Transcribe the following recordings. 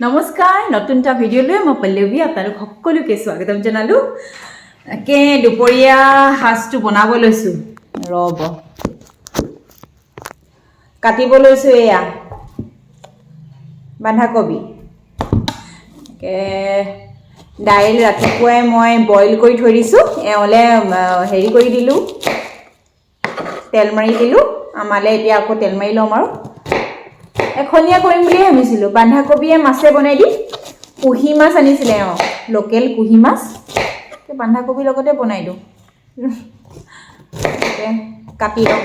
নমস্কাৰ, নতুন এটা ভিডিঅ'লৈ মই পল্লৱী আপোনালোক সকলোকে স্বাগতম জনালোঁ। তাকে দুপৰীয়া সাজটো বনাব লৈছোঁ, ৰ'ব, কাটিব লৈছোঁ। এয়া বন্ধাকবি। তাকে দাইল ৰাতিপুৱাই মই বইল কৰি থৈ দিছোঁ। এওঁলে হেৰি কৰি দিলোঁ, তেল মাৰি দিলোঁ। আমালৈ এতিয়া আকৌ তেল মাৰি ল'ম আৰু এখনীয়া কৰিম বুলিয়ে ভাবিছিলোঁ। বন্ধাকবিয়ে মাছে বনাই দিম। কুহি মাছ আনিছিলে এওঁ, লোকেল কুহি মাছ। এই বন্ধাকবিৰ লগতে বনাই দিওঁ। তাকে কাটি লওঁ।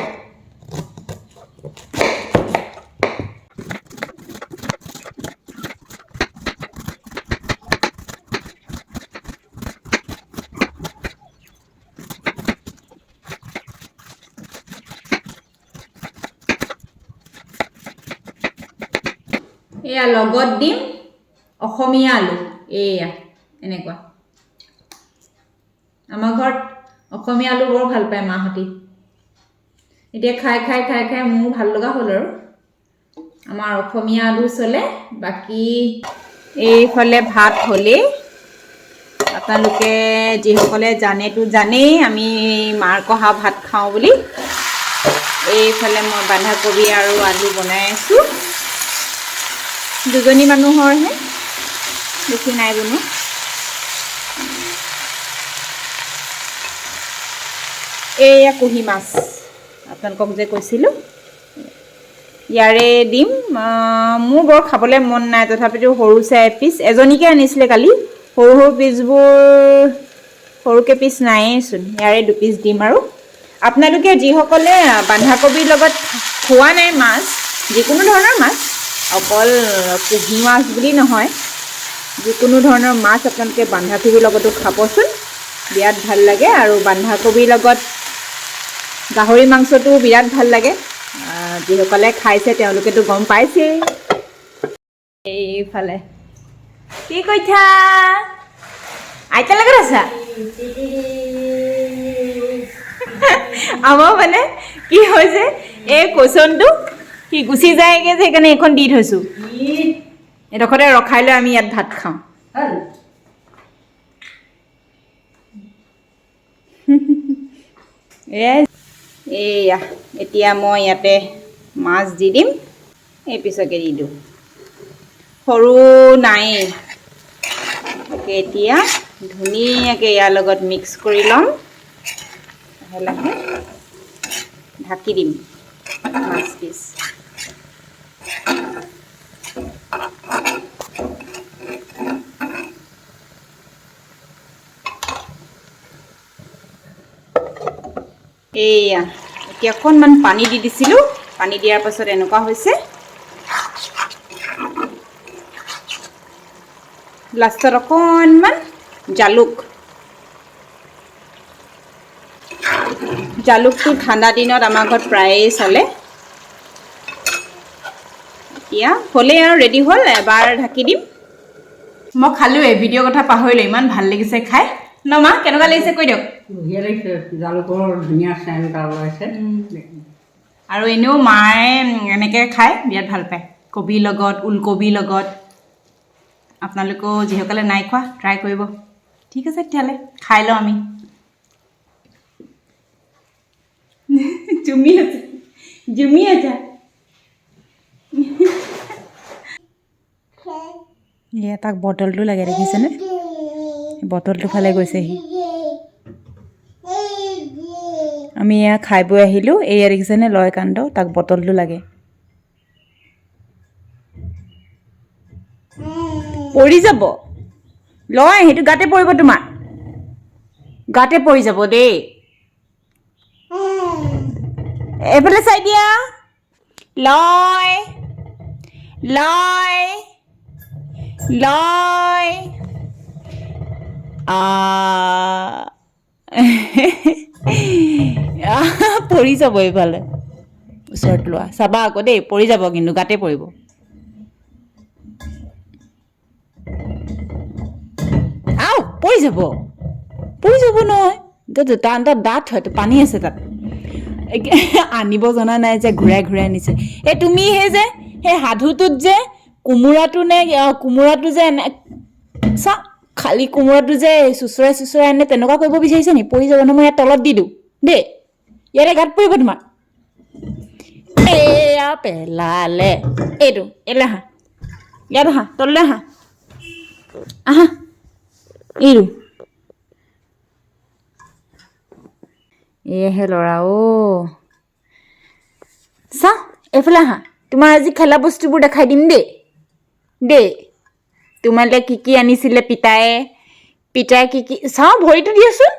এয়া লগত দিম অসমীয়া আলু, এয়া এনেকুৱা। আমাৰ ঘৰত অসমীয়া আলু বৰ ভাল পায় মাহঁতি। এতিয়া খাই খাই খাই খাই মোৰো ভাল লগা হ'ল আৰু আমাৰ অসমীয়া আলু চলে। বাকী এইফালে ভাত হ'লেই। আপোনালোকে যিসকলে জানেতো জানেই, আমি মাৰ কহা ভাত খাওঁ বুলি। এইফালে মই বন্ধাকবি আৰু আলু বনাই আছোঁ। দুজনী মানুহৰহে, বেছি নাই বনোৱা। এয়া কুহি মাছ, আপোনালোকক যে কৈছিলোঁ, ইয়াৰে দিম। মোৰ বৰ খাবলৈ মন নাই, তথাপিতো সৰু চাই এপিচ এজনীকে আনিছিলে কালি। সৰু সৰু পিচবোৰ, সৰুকৈ পিচ নায়েইচোন। ইয়াৰে দুপিচ দিম। আৰু আপোনালোকে যিসকলে বন্ধাকবিৰ লগত খোৱা নাই মাছ, যিকোনো ধৰণৰ মাছ, অকল কুহি মাছ বুলি নহয়, যিকোনো ধৰণৰ মাছ আপোনালোকে বন্ধাকবিৰ লগতো খাবচোন, বিৰাট ভাল লাগে। আৰু বন্ধাকবিৰ লগত গাহৰি মাংসটো বিৰাট ভাল লাগে। যিসকলে খাইছে তেওঁলোকেতো গম পাইছেই। এইফালে কি কৈছা? আইতাৰ লগত আছা? আমাৰ মানে কি হৈছে, এই কুশ্যনটো সি গুচি যায়গৈ যে, সেইকাৰণে এইখন দি থৈছোঁ। এইডোখৰতে ৰখাই লৈ আমি ইয়াত ভাত খাওঁ। এয়াই। এইয়া এতিয়া মই ইয়াতে মাছ দি দিম। এই পিছকে দি দিওঁ, সৰু নায়েই। তাকে এতিয়া ধুনীয়াকৈ ইয়াৰ লগত মিক্স কৰি ল'ম। লাহে লাহে ঢাকি দিম মাছ পিচ। এইয়া এতিয়া অকণমান পানী দি দিছিলোঁ। পানী দিয়াৰ পাছত এনেকুৱা হৈছে। লাষ্টত অকণমান জালুক। জালুকটো ঠাণ্ডা দিনত আমাৰ ঘৰত প্ৰায়ে চলে। এতিয়া হ'লেই আৰু ৰেডি হ'ল। এবাৰ ঢাকি দিম। মই খালোঁৱেই, ভিডিঅ' কথা পাহৰিলোঁ। ইমান ভাল লাগিছে খাই ন? মা, কেনেকুৱা লাগিছে কৈ দিয়ক। বঢ়িয়া লাগিছে, জালুকৰ ধুনীয়া চেণ্ট এটা ওলাইছে। আৰু এনেও মায়ে এনেকৈ খাই বিৰাট ভাল পায়, কবিৰ লগত, ওলকবিৰ লগত। আপোনালোকেও যিসকলে নাই খোৱা, ট্ৰাই কৰিব। ঠিক আছে তেতিয়াহ'লে, খাই লওঁ আমি। জুমি আছে, জুমি আছা। এয়া তাক বটলটো লাগে, দেখিছেনে? বটলটো ফালে গৈছে সি। আমি এয়া খাই বৈ আহিলোঁ। এয়া দেখিছেনে লয় কাণ্ড, তাক বটলটো লাগে। পৰি যাব লয়, সেইটো গাতে পৰিব, তোমাৰ গাতে পৰি যাব দেই। এইফালে চাই দিয়া। লয়, লয়, লয়। আ পৰি যাব এইফালে। ওচৰত লোৱা, চাবা আকৌ দেই, পৰি যাব কিন্তু, গাতে পৰিব। আও, পৰি যাব, পৰি যাব নহয়। তাত দাঁত হয়, পানী আছে তাত। আনিব জনা নাই যে, ঘূৰাই ঘূৰাই আনিছে। এই তুমি সেই যে সেই সাধুটোত যে কোমোৰাটো নে কোমোৰাটো যে এনে চা, খালী কোমোৰাটো যে চুচৰাই চুচৰাই এনে তেনেকুৱা কৰিব বিচাৰিছে নি? পৰি যাব নহয়। মই ইয়াত তলত দি দিওঁ দেই, ইয়াতে গাত পৰিব তোমাৰ। এয়া পেলালে এইটো। এলে আহা, ইয়াত আহা, তললৈ আহা, আহা। এইটো এয়াহে ল'ৰা অ'। চা, এইফালে আহা। তোমাৰ আজি খেলা বস্তুবোৰ দেখাই দিম দেই দেই। তোমালৈ কি কি আনিছিলে পিতায়ে, পিতাই কি কি, চাওঁ ভৰিটো দিয়াচোন।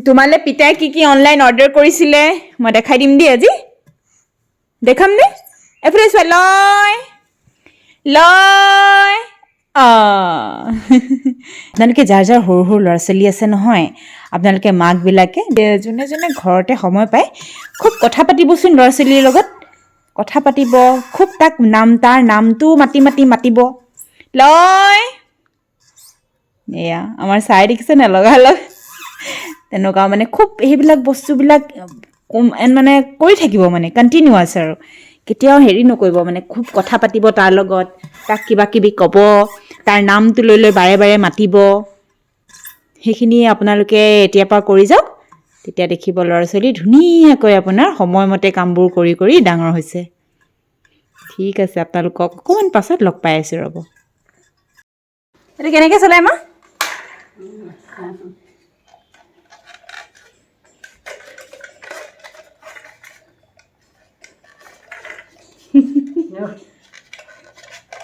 তোমালৈ পিতাই কি কি অনলাইন অৰ্ডাৰ কৰিছিলে মই দেখাই দিম দেই আজি। দেখাম নে? এইফালে চোৱা। লয় লয়। অঁ, আপোনালোকে যাৰ যাৰ সৰু সৰু ল'ৰা ছোৱালী আছে নহয়, আপোনালোকে মাকবিলাকে যোনে যোনে ঘৰতে সময় পায় খুব কথা পাতিবচোন ল'ৰা ছোৱালীৰ লগত। কথা পাতিব খুব, তাক নাম, তাৰ নামটো মাতি মাতি মাতিব। লয়, এয়া আমাৰ চাই দেখিছে নে লগালগ তেনেকুৱা মানে খুব সেইবিলাক বস্তুবিলাক মানে কৰি থাকিব, মানে কণ্টিনিউৱাছ আৰু কেতিয়াও হেৰি নকৰিব। মানে খুব কথা পাতিব তাৰ লগত, তাক কিবা কিবি ক'ব, তাৰ নামটো লৈ লৈ বাৰে বাৰে মাতিব। সেইখিনি আপোনালোকে এতিয়াৰ পৰা কৰি যাওক, তেতিয়া দেখিব ল'ৰা ছোৱালী ধুনীয়াকৈ আপোনাৰ সময়মতে কামবোৰ কৰি কৰি ডাঙৰ হৈছে। ঠিক আছে, আপোনালোকক অকণমান পাছত লগ পাই আছোঁ, ৰ'ব। এইটো কেনেকৈ চলাই মা?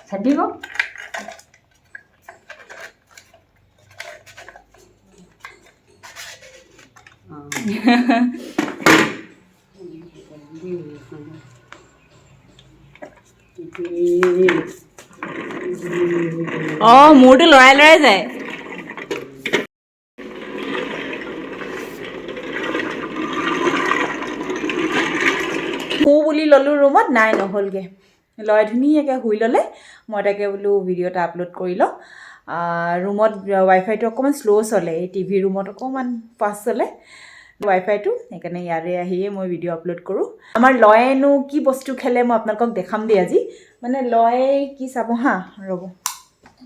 চেপিব। অঁ, মূৰটো লৰাই লৰাই যায়। শুওঁ বুলি ল'লোঁ ৰুমত, নাই নহ'লগৈ। লয় ধুনীয়াকৈ শুই ল'লে। মই তাকে বোলো ভিডিঅ' এটা আপলোড কৰি লওঁ। ৰুমত ৱাইফাইটো অকণমান শ্ল' চলে, এই টিভি ৰুমত অকণমান ফাষ্ট চলে ৱাইফাইটো, সেইকাৰণে ইয়াৰে আহিয়ে মই ভিডিঅ' আপলোড কৰোঁ। আমাৰ লয়েনো কি বস্তু খেলে মই আপোনালোকক দেখাম দেই আজি। মানে লয়ে কি চাব, হা ৰ'ব,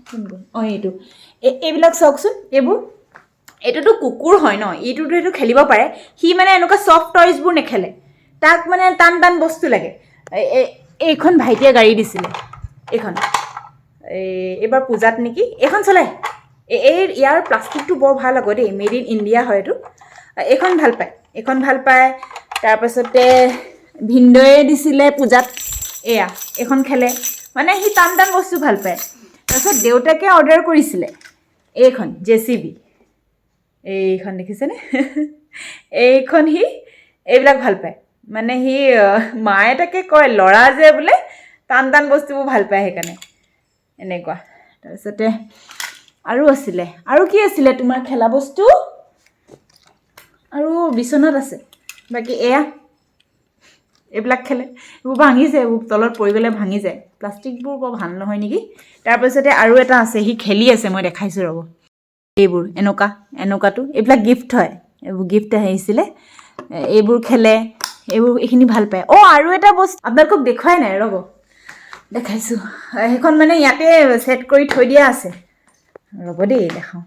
কোন গ'ল? অঁ, এইটো এইবিলাক চাওকচোন এইবোৰ। এইটোতো কুকুৰ হয় ন, এইটোতো এইটো খেলিব পাৰে। সি মানে এনেকুৱা ছফ্ট টয়জবোৰ নেখেলে, তাক মানে টান টান বস্তু লাগে। এইখন ভাইটিয়ে গাড়ী দিছিলে এইখন, এই এইবাৰ পূজাত নেকি, এইখন চলাই। এই ইয়াৰ প্লাষ্টিকটো বৰ ভাল আকৌ দেই, মেড ইন ইণ্ডিয়া হয় এইটো। এইখন ভাল পায়, এইখন ভাল পায়। তাৰপাছতে ভিনদেউয়ে দিছিলে পূজাত, এয়া এইখন খেলে। মানে সি টান টান বস্তু ভাল পায়। তাৰপিছত দেউতাকে অৰ্ডাৰ কৰিছিলে এইখন জেচিবি, এইখন দেখিছেনে? এইখন সি এইবিলাক ভাল পায়। মানে সি মায়ে তাকে কয়, ল'ৰা যে বোলে টান টান বস্তুবোৰ ভাল পায়, সেইকাৰণে এনেকুৱা। তাৰপিছতে আৰু আছিলে, আৰু কি আছিলে তোমাৰ খেলা বস্তু? আৰু বিচনাত আছে। বাকী এয়া এইবিলাক খেলে। এইবোৰ ভাঙিছে, এইবোৰ তলত পৰি গ'লে ভাঙি যায়, প্লাষ্টিকবোৰ বৰ ভাল নহয় নেকি। তাৰপিছতে আৰু এটা আছে, সি খেলি আছে, মই দেখাইছোঁ ৰ'ব। এইবোৰ এনেকুৱা এনেকুৱাটো এইবিলাক গিফ্ট হয়, এইবোৰ গিফ্ট আহিছিলে। এইবোৰ খেলে, এইবোৰ এইখিনি ভাল পায়। অঁ, আৰু এটা বস্তু আপোনালোকক দেখুৱাই নাই, ৰ'ব দেখাইছোঁ। সেইখন মানে ইয়াতে ছেট কৰি থৈ দিয়া আছে, ৰ'ব দেই দেখাওঁ।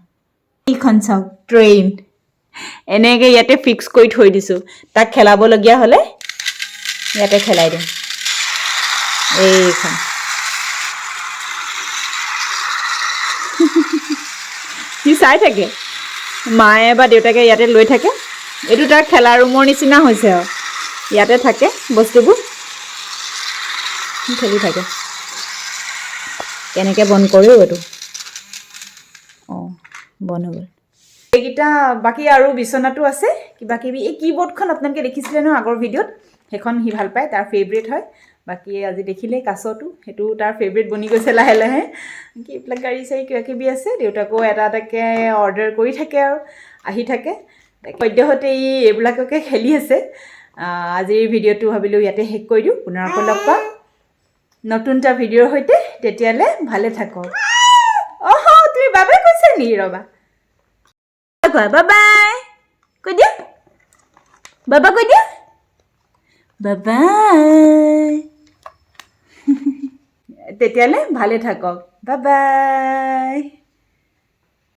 এইখন চাওক, ট্ৰেইন এনেকৈ ইয়াতে ফিক্স কৰি থৈ দিছোঁ, তাক খেলাবলগীয়া হ'লে ইয়াতে খেলাই দিম। এইখন সি চাই থাকে, মায়ে বা দেউতাকে ইয়াতে লৈ থাকে। এইটো তাৰ খেলা ৰুমৰ নিচিনা হৈছে আৰু ইয়াতে থাকে বস্তুবোৰ, খেলি থাকে। কেনেকৈ বন্ধ কৰোঁ এইটো? অঁ, বন্ধ হৈ গ'ল। এইকেইটা বাকী আৰু বিচনাটো আছে কিবা কিবি। এই কীবৰ্ডখন আপোনালোকে দেখিছিলে ন আগৰ ভিডিঅ'ত, সেইখন সি ভাল পায়, তাৰ ফেভৰেট হয়। বাকী আজি দেখিলে কাছটো, সেইটো তাৰ ফেভৰেট বনি গৈছে লাহে লাহে। কি এইবিলাক গাড়ী চাড়ী কিবা কিবি আছে, দেউতাকো এটা এটাকৈ অৰ্ডাৰ কৰি থাকে আৰু আহি থাকে। সদ্যহতে ই এইবিলাককে খেলি আছে। আজিৰ ভিডিঅ'টো ভাবিলোঁ ইয়াতে শেষ কৰি দিওঁ। পুনৰ আকৌ লগ পাম নতুন এটা ভিডিঅ'ৰ সৈতে, তেতিয়ালৈ ভালে থাকক। অহ, তুমি বাবাই কৈছা নি? ৰ'বা, কোৱা বাবাই কৈ দিয়া, বাবা কৈ দিয়া, বাবাই। তেতিয়ালৈ ভালে থাকক, বাই বাই।